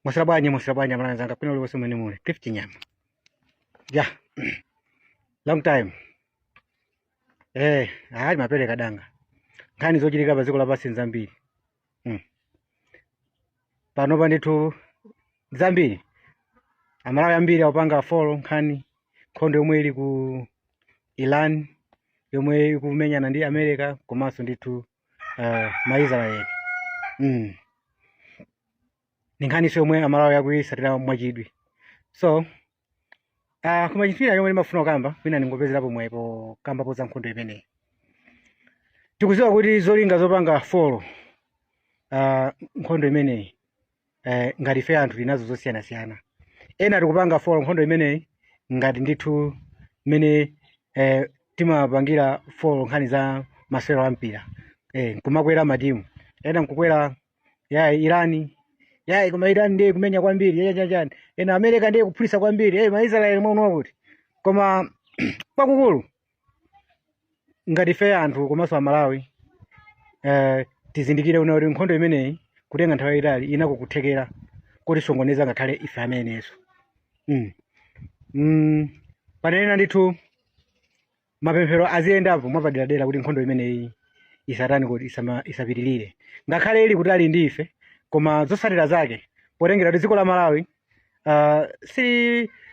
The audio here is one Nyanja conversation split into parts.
Mwaswera bwanji, mwaswera bwanji amalawi anzanga kwina kulikonse kumene muli. Cliff Chinyama. Yeah. Long time. Ayi mapereka danga. Nkhani zochitika pa dziko lapansi nzambiri. Panopa ndithu zambiri. Amalawi ambiri akupanga follow nkhani nkhondo yomwe ili ku Iran yomwe ikumenyana ndi America komanso ndithu maIsraeli. Ni nkhaniso yomwe Amalawi akuyisatira mwachidwi. So koma chinthu china chomwe ndimafuna kukamba, mwina ndingopezerapo mwayi pokambapo za nkhondo imeneyi. Tikudziwa kuti zolinga zopanga follow nkhondo imeneyi ngati ife anthu tinazo zosiyanasiyana. Ena tikupanga follow nkhondo imeneyi ngati ndithu mmene timapangira follow nkhani za masewero a mpira, nkumakwera matimu ena, nkukwera ya Irani, ya koma Iran ndiye kumenya kwambiri, ya chani, ena America ndiye kuphulitsa kwambiri, maIsrael mwaona kuti. Koma kwakukulu ngati ife anthu komanso Amalawi, tizindikire kuna kuti nkhondo imeneyi kutenga nthawi yayitali inako kuthekera kotisongoneza ngakhale ife amenenso. Panena ndithu mapemphero aziyendapo mwapaderadera kuti nkhondo imeneyi isatani kuti isapitirire, ngakhale ili kutali ndi ife, koma zotsatira zake potengera kuti dziko la Malawi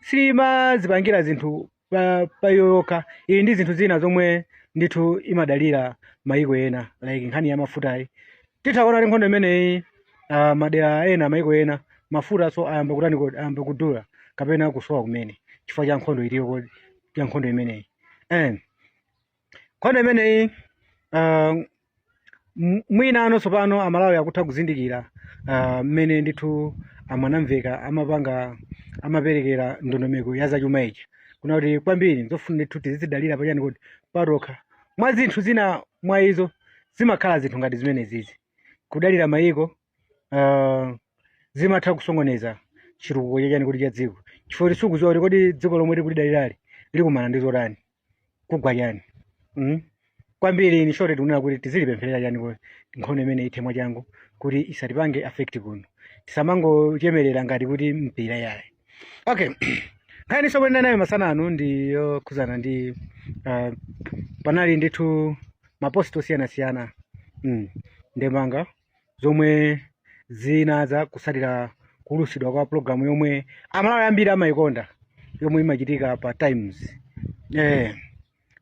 silimazipangira zinthu pa iyo yokha, ili ndi zinthu zina zomwe ndithu imadalira mayiko ena, like nkhani ya mafutayi. Titha kuona kuti nkhondo imeneyi, madera ena, mayiko ena, mafuta so ayamba kutani kodi, ayamba kudula kapena kusowa kumene chifukwa cha nkhondo iliyo kodi ya nkhondo imeneyi. Nkhondo imeneyi, mwina ano tsopano Amalawi akutha kuzindikira mmene ndithu amwanamveka amapanga, amaperekera ndondomeko ya zachuma ichi, kuna kuti kwambiri nzofuna ndithu tizidalira pachani kuti patokha. Mwa zinthu zina mwa izo zimakhala zinthu ngati zimenezizi, kudalira mayiko zimatha kusongoneza chitukuko chachani kuti cha dziko, chifukwa kuti sikudziwa kuti kodi dziko lomwe tikulidalirali likumana ndi zotani, kugwa chani. Kwambiri in short tikunena kuti tizilipempherera chani kuti nkhondo imene ithe mwachangu kuti isatipange affect kuno, tisamangochemerera ngati kuti mpira yayi. Okay, nkhani sobwena nayo masana ano ndi yokhuzana ndi panali ndithu maposti osiyanasiyana, ndemanga zomwe zinadza kusatira kuulutsidwa kwa programu yomwe Amalawi ambiri amayikonda, yomwe imachitika pa Times,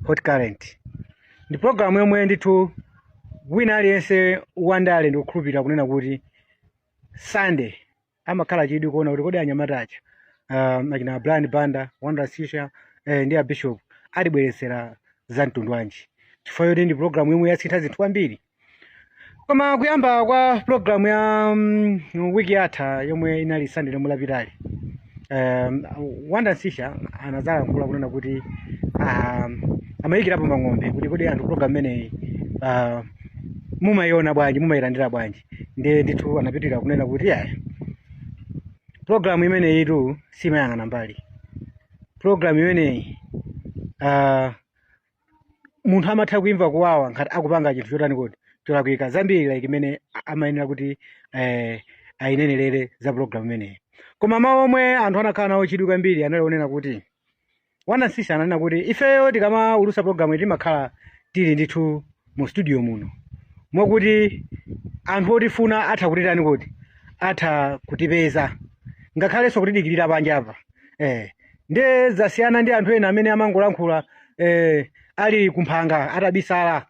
Hot Current. Ndi programu yomwe ndithu wina aliyense wandale ndikukhulupirira kunena kuti Sunday amakhala chidwi kuona kuti kodi anyamata aja, akina Brian Banda, Wanda Sisha, ndi a Bishop atibweretsera za mtundu wanji, chifukwa choti ndi programu yomwe yasintha zinthu kwambiri. Koma kuyamba kwa programu ya wiki yatha yomwe inali Sunday lomwe lapitali, Wanda Sisha anazalankhula kunena kuti amayikirapo mang'ombe kuti kodi anthu program imeneyi mumayiona bwanji, mumayilandira bwanji? Ndiye ndithu anapitirira kunena kuti yayi, program imeneyi tu simayang'ana mbali. Program imeneyi, munthu amatha kuimva kuwawa ngati akupanga chinthu chotani kodi cholakwika zambiri, like imene amayenera kuti ayinenerere za program imeneyi. Koma mawu omwe anthu anakhala nawo chidwi kwambiri anali onena kuti Wanda Sisha ananena kuti ifeyo tikamaulutsa program timakhala tili ndithu mu studio muno, mokuti anthu otifuna atha kutitani kuti atha kutipeza, ngakhalenso kutidikirira panjapa. Ndiye zasiyana ndi anthu ena amene amangolankhula ali kumphanga atabisala.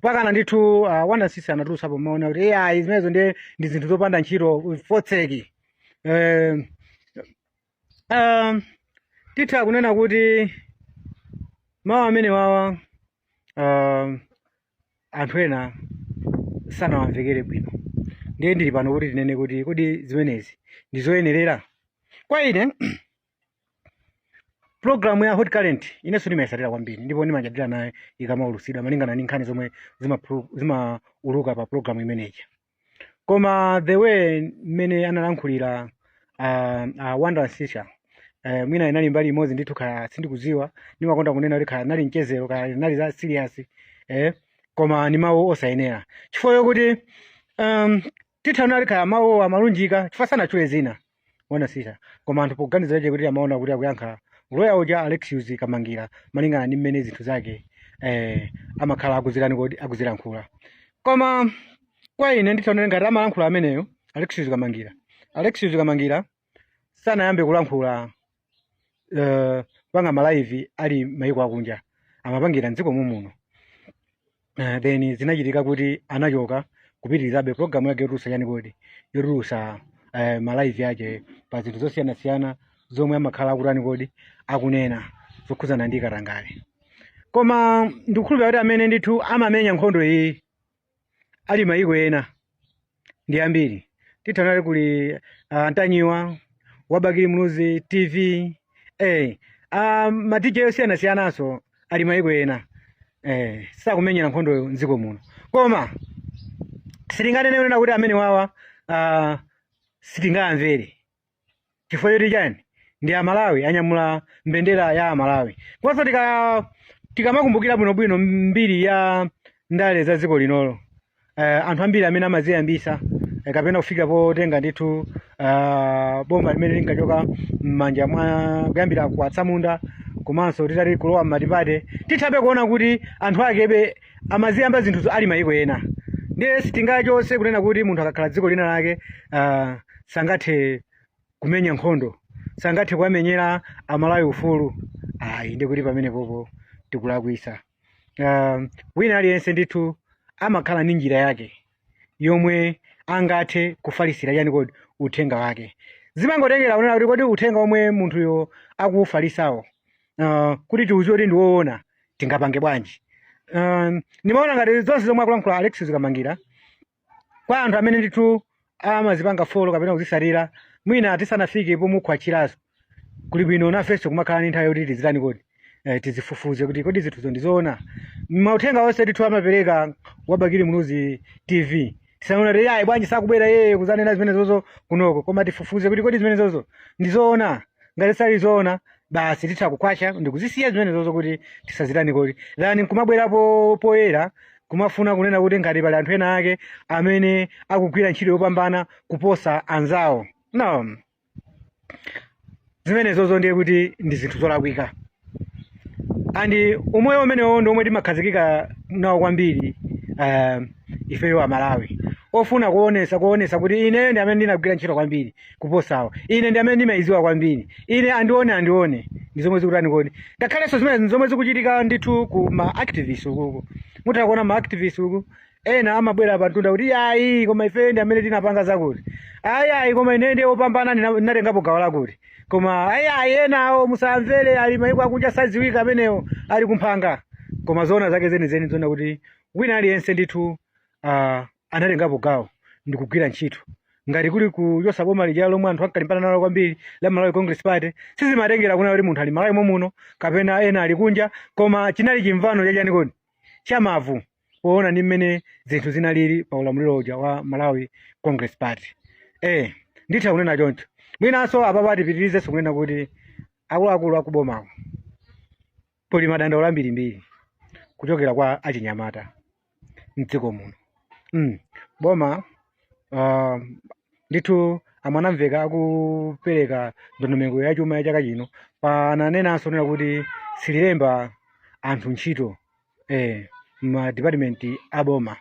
Pakana ndithu Wanda Sisha anatulutsapo maona kuti ayi, zimenezo ndiye ndi zinthu zopanda ntchito, fotseki. Titha kunena kuti mawu amene wawa anthu ena sanawamvekere bwino. Ndiye ndili pano kuti tinene kuti kodi zimenezi ndi zoyenerera? Kwa ine, programu ya Hot Current inenso ndimayisatira kwambiri ndipo ndimachadira nayo ikamaulutsidwa, malingana ndi nkhani zomwe zimauluka pa programu imeneyi. Koma the way mmene analankhulira Wanda Sisha, mwina inali mbali imodzi ndithu, kaya sindikudziwa, ndimakonda kunena kuti kaya nali mchezero, kaya nali za serious, koma ni mawu osayenera chifukwa yokuti Titha kunena kuti kaya mawuwo amalunjika chifukwa sanatchule zina wana sita, koma anthu poganizira che kuti amaona kuti akuyankha loya uja Alexius Kamangira malingana ndi mmene zinthu zake amakhala akuzirani kodi akuzilankhula. Koma kwa ine nditha kunena ngati amalankhula ameneyo Alexius Kamangira, Alexius Kamangira sanayambe kulankhula panga ma live ali maiko akunja, amapangira mdziko mumuno. Then zinachitika kuti anachoka kupitirizabe programu yake yotulusa chani kodi yotulusa ma live yake pa zinthu zosiyanasiyana zomwe amakhala akutani kodi akunena zokhuzana ndi katangale. Koma ndikukhulupirira kuti amene ndithu amamenya nkhondo iyi ali maiko ena ndi ambiri. Titha kunena kuli Antanyiwa wa Bakili Muluzi TV, ma DJ osiyanasiyananso ali maiko ena sakumenyera nkhondo mdziko muno. Koma sitinganene kunena kuti amene wawa sitingamvere chifukwa choti chani, ndi Amalawi, anyamula mbendera ya Amalawi. Komanso tikamakumbukira bwinobwino mbiri ya ndale za dziko linolo, anthu ambiri amene amaziyambisa kapena kufika potenga ndithu boma limene linkachoka m'manja mwa kuyambira ku atsamunda komanso titati kulowa m'matipate, tithabe kuona kuti anthu akebe amaziyamba zinthuzo ali mayiko ena. Ndiye sitingachose kunena kuti munthu akakhala dziko lina lake sangathe kumenya nkhondo, sangathe kuwamenyera Amalawi ufulu, ayi. Ndi kuti pamene popo tikulakwisa. Wina aliyense ndithu amakhala ndi njira yake yomwe angathe kufalisira chani kodi uthenga wake. Zimangotengera kunena kuti kodi uthenga omwe munthuyo akuufalisawo, kuti tiuziwe kuti ndi woona, tingapange bwanji? Ndimaona ngati zonse zomwe akulankhula Alexius Kamangira, kwa anthu amene ndithu amazipanga follow kapena kuzisatira, mwina tisanafike pomukhwachirazo, kuli bwino nafenso kumakhala ndi nthawi yoti tizitani kodi tizifufuze kuti kodi zinthuzo ndizoona. Mauthenga onse ndithu amapereka wa Bakili Muluzi TV, tisaona kuti ayi, bwanji sakubwera yeye kuzanena zimene zozo kunoko, koma tifufuze kuti kodi zimene zozo ndizoona. Ngati sali zoona, basi, titha kukhwacha ndikuzisiya zimene zozo kuti tisazitani kodi than kumabwerapo poyera kumafuna kunena kuti ngati pali anthu ena ake amene akugwira ntchito yopambana kuposa anzawo. No, zimene zozo ndiye kuti ndi zinthu zolakwika. And umoyo umenewo ndi omwe timakhazikika nawo kwambiri ifeyo Amalawi, ofuna kuonesa kuti ine ndi amene ndinagwira ntchito kwambiri kuposawo, ine ndi amene ndimayiziwa kwambiri, ine andione andione. Ndi zomwe zikutani kodi ngakhalenso zimene zomwe zikuchitika ndithu ku ma activists ukuku. Mutha kuona ma activists uku ena amabwera pantunda kuti ayi, koma ife ndi amene tinapanga zakuti, ayi ayi, koma ine ndiye wopambana, ndinatengapo gawo lakuti, koma ayi ayi, enawo musamvere, ali maiko akunja, sadziwika amenewo, ali kumphanga. Koma zoona zake zenizeni zoona kuti wina aliyense ndithu anatengapo gawo ndi kugwira ntchito. Ngati kuli kuchosa boma lija lomwe anthu ankalimbana nalo kwambiri la Malawi Congress Party, sizimatengera kuna kuti munthu ali Malawi momuno kapena ena ali kunja, koma chinali chimvano chachani kodi chamavu poona ndi mmene zinthu zinalili pa ulamuliro uja wa Malawi Congress Party. Nditha kunena choncho. Mwinanso apapa tipitirizenso kunena kuti akuluakulu akubomawo pali madandaulo ambirimbiri kuchokera kwa achinyamata mdziko muno. Boma ndithu amwanamveka akupereka ndondomeko ya chuma ya chaka chino, pananenanso nena kuti sililemba anthu ntchito ma department aboma,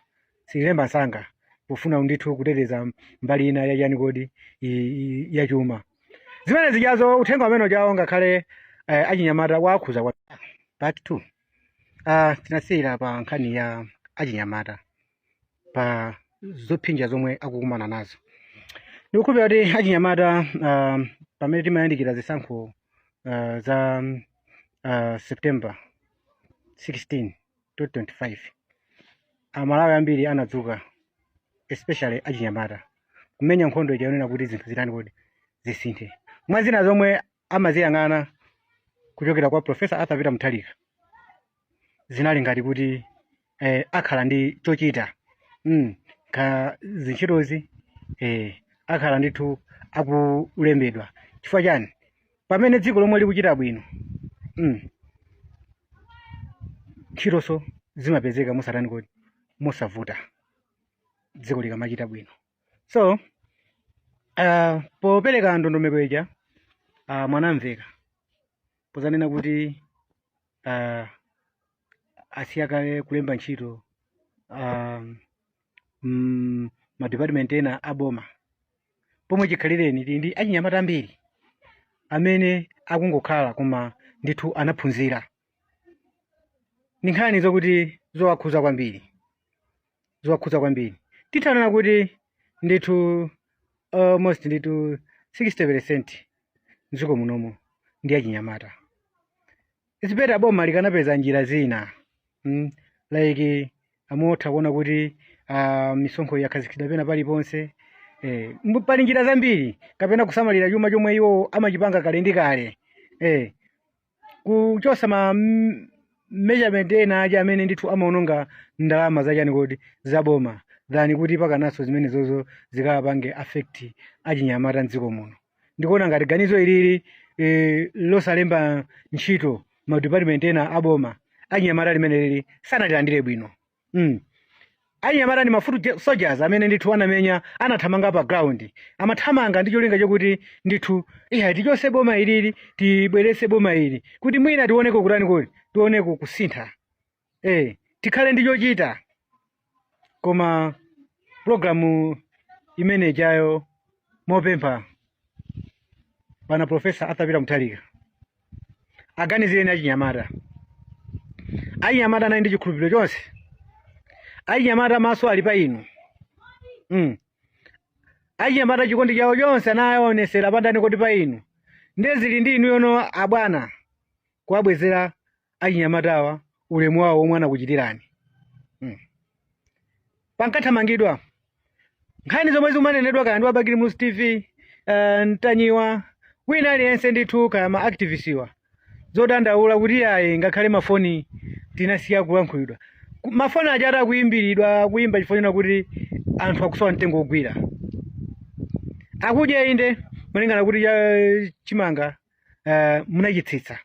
sililemba msanga pofuna ndithu kuteteza mbali ina yachani kodi ya chuma. Zimene zijazo, uthenga umene ujawo ngakhale achinyamata wakhuza kwa part 2. Tinasiyira pa nkhani ya achinyamata pa zophinja zomwe akukumana nazo. Ndikukhulupirira kuti achinyamata, pamene timayandikira zisankho za September 16 2025, Amalawi ambiri anadzuka, especially achinyamata, kumenya nkhondo ija yonena kuti zinthu zitani kodi zisinthe. Mwa zina zomwe amaziyang'ana kuchokera kwa Professor Arthur Peter Mutharika zinali ngati kuti akhala ndi chochita ka zintchitozi, akhala ndithu akulembedwa. Chifukwa chani? Pamene dziko lomwe likuchita bwino, ntchitonso zimapezeka mosatani kodi mosavuta. Dziko likamachita bwino, So popereka ndondomeko ija, mwanamveka pozanena kuti asiya kale kulemba ntchito madepartment ena aboma, pomwe chikhalireni tili ndi achinyamata ambiri amene akungokhala koma ndithu anaphunzira. Ndi nkhani zokuti zowakhuza kwambiri, zowakhuza kwambiri. Tithanena kuti ndithu almost ndithu 60% mdziko munomo ndi achinyamata. It's better boma likanapeza njira zina, like amotha kuona kuti misonkho yakhazikitsidwa pena paliponse, pali njira zambiri, kapena kusamalira chuma chomwe iwo amachipanga kale ndi kale, kuchosa ma measurement ena aja amene ndithu amaononga ndalama zachani kodi zaboma, than kuti pakanaso zimene zozo zikapange affect achinyamata mdziko muno. Ndikuona ngati ganizo ilili losalemba ntchito ma department ena aboma achinyamata limene lili sanalilandire bwino. Achinyamata ndi ma foot soldiers amene ndithu anamenya, anathamanga pa ground, amathamanga ndi cholinga chokuti ndithu iya tichose boma ilili, tibwerese boma ili kuti mwina tioneko kutani kodi, tioneko kusintha, tikhale ndi chochita. Koma programu imene ijayo, mopempha bwana Professor Arthur Peter Mutharika, aganizireni achinyamata. Achinyamata anali ndi chikhulupiriro chonse. Achinyamata maso ali pa inu. Achinyamata chikondi chawo chonse anaonesera pandani kodi pa inu. Ndezili ndi inu yono abwana kuwabwezera achinyamatawa ulemu wawo omwe anakuchitirani. Pankathamangidwa nkhani zomwe zikumanenedwa kaya ndi wa Bakili Muluzi TV, Ntanyiwa, wina aliyense ndithu, kaya ma activist wa, zodandaula kuti ayi, ngakhale mafoni tinasiya kulankhulidwa. Mafoni aja atakuyimbiridwa kuyimba chifukwa chona kuti anthu akusowa mtengo wogwira akudya. Inde, malingana kuti chimanga munachitsitsa,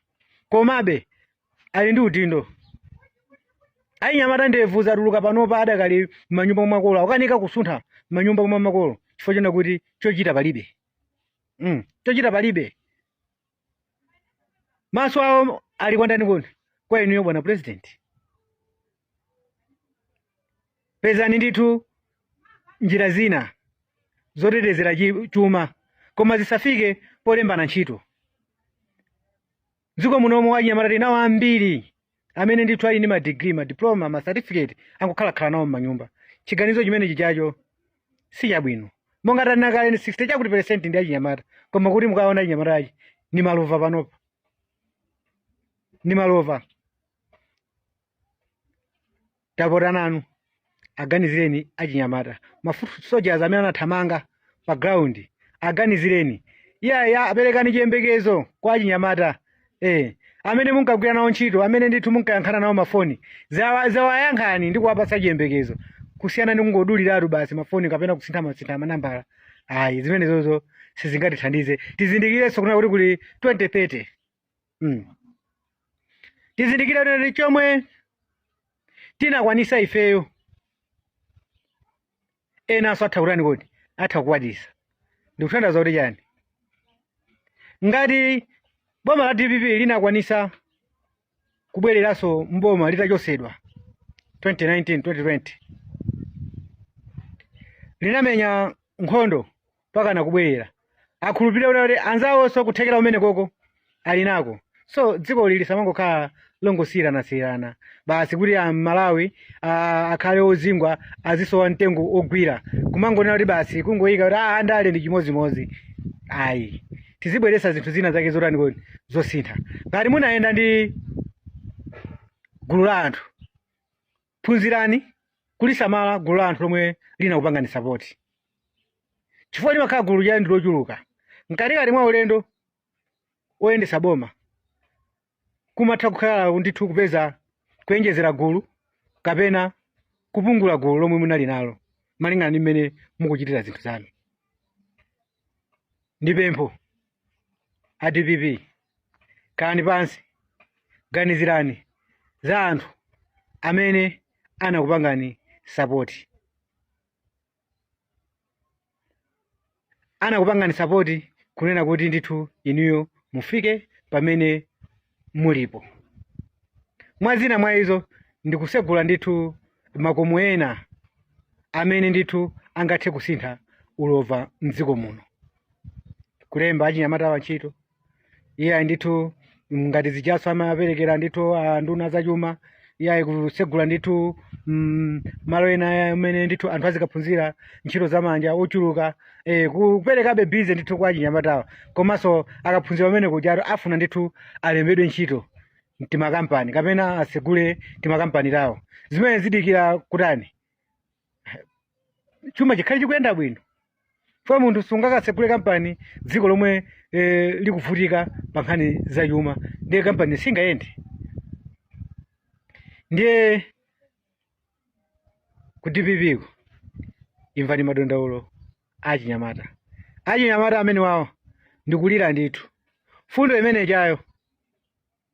komabe ali ndi udindo. Achinyamata ndevu zatuluka panopa adakali m'manyumba mwa makolo, akukanika kusuntha m'manyumba mwa makolo chifukwa chona kuti chochita palibe. Chochita palibe. Maso awo ali kwandani kodi? Kwa inuyo bwana president. Pezani ndithu njira zina zotetezera chuma, koma zisafike polembana ntchito. Dziko munomo achinyamata tinawo ambiri amene ndithu ali ndi madigiri, madiploma, macertificate, angokhalakhala nawo m'manyumba. Chiganizo chimene chichacho si chabwino. Monga tanena kale, ni 60 chakuti percent ndi achinyamata, koma kuti mukaona achinyamata achi ni malova panopa, ni malova. Tapota nanu, aganizireni achinyamata, ma foot soldiers amene anathamanga pa ground, aganizireni. Iyaya, aperekani chiyembekezo kwa achinyamata amene munkagwira nawo ntchito, amene ndithu munkayankhana nawo mafoni, zawayankhani ndi kuwapatsa chiyembekezo, kusiyana ndi kungoduliratu basi mafoni kapena kusintha masintha manambala. Ayi, zimene zozo sizingatithandize. Tizindikirenso kuna kuti kuli 2030. Tizindikire kuti chomwe tinakwanisa ifeyo, enanso atha kutani kodi, atha kukwatisa. Ndikutanthauza kuti chani? Ngati boma la DPP linakwanisa kubwereranso mboma litachosedwa 2019, 2020, linamenya nkhondo pakana kubwerera, akhulupirira kuti anzawonso kuthekera umene koko ali nako. So dziko lili samangokhala longosiyiranasiyirana basi kuti amalawi akhale ozingwa, azisowa mtengo ogwira, kumangonena kuti basi kungoyika kuti andale ndi chimozimozi. Ayi, tizibweretsa zinthu zina zake zotani kodi, zosintha. Ngati munayenda ndi gulu la anthu, phunzirani kulisamala gulu la anthu lomwe linakupangani support, chifukwa limakhala gulu lya ndi lochuluka. Mkatikati mwa ulendo oyendesa boma kumatha kukhala ndithu kupeza kuyenjezera gulu kapena kupungula gulu lomwe munali nalo, malingana ndi mmene mukuchitira zinthu zanu. Ndi pempho a DPP, khalani pansi, ganizirani za anthu amene anakupangani support. Anakupangani support kunena kuti ndithu inuyo mufike pamene mulipo. Mwazina mwa izo ndikusegula ndithu makomo ena amene ndithu angathe kusintha ulova mdziko muno, kulemba achinyamata wa ntchito. Iye ndithu ngati zijaso amaperekera ndithu nduna zachuma, iye kusegula ndithu malo ena amene ndithu anthu azikaphunzira ntchito zamanja ochuluka, kuperekabe busy ndithu kwa achinyamatawa. Komanso akaphunzira pamene kujatu afuna ndithu alembedwe ntchito timakampani kapena asegule timakampani tawo, zimene zidikira kutani chuma chikhale chikuyenda bwino. Fo munthu sungakasegule kampani dziko lomwe likuvutika pa nkhani za chuma, ndiye kampani singayende. Ndiye ku DPP ko imvani madandaulo achinyamata, achinyamata amene wawo ndikulira ndithu. Fundo imene chayo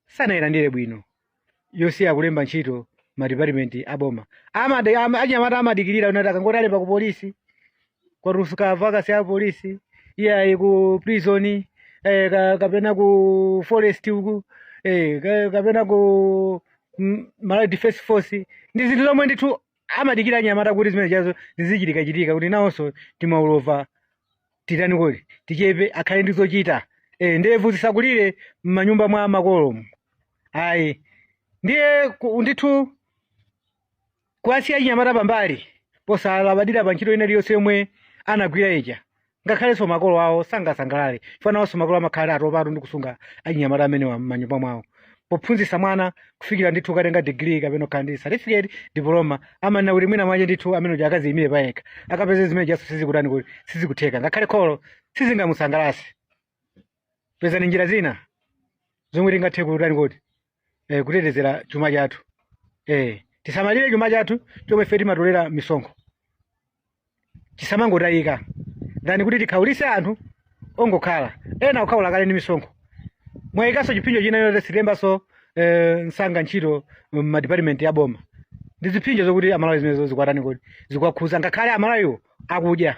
sanayilandire bwino, yosiya kulemba ntchito madipatimenti aboma. Achinyamata amadikirira unati akangoti alemba ku polisi, kwatuluka vacancy ya polisi, iye ku prison, kapena ku forest uku, kapena ku Malawi Defense Force. Ndi zinthu zomwe ndithu amadikira anyamata kuti zimene chazo zizichitika chitika, kuti nawonso timaulova titani kodi tichepe, akhale ndi zochita, ndevu zisakulire m'manyumba mwa makolo ayi. Ndiye ndithu kuwasiya achinyamata pambali posalabadira pa ntchito ina iliyonse yomwe anagwira ija, ngakhalenso makolo awo sangasangalale, chifukwa nawonso makolo amakhala atopatu ndi kusunga achinyamata amenewa m'manyumba mwawo, pophunzitsa mwana kufikira ndithu katenga degree kapena kukhala ndi certificate, diploma. Amanena kuti mwina mwache ndithu amene uja akaziyimire payekha, akapeze zimene jaso sizikutani kuti sizikutheka, ngakhale kholo sizingamusangalase. Pezani njira zina zomwe tingathe kutani kuti kutetezera chuma chathu, tisamalire chuma chathu chomwe ife timatolera misonkho, chisamangotayika than kuti tikhaulise anthu ongokhala ena kukhaula kale ndi misonkho. Mwayikanso chiphinjo china yoti silembaso msanga ntchito m'madipatimenti ya boma. Ndi ziphinjo zokuti Amalawi zimenezo zikwatani kuti zikuwakhuza, ngakhale Amalawiwo akudya.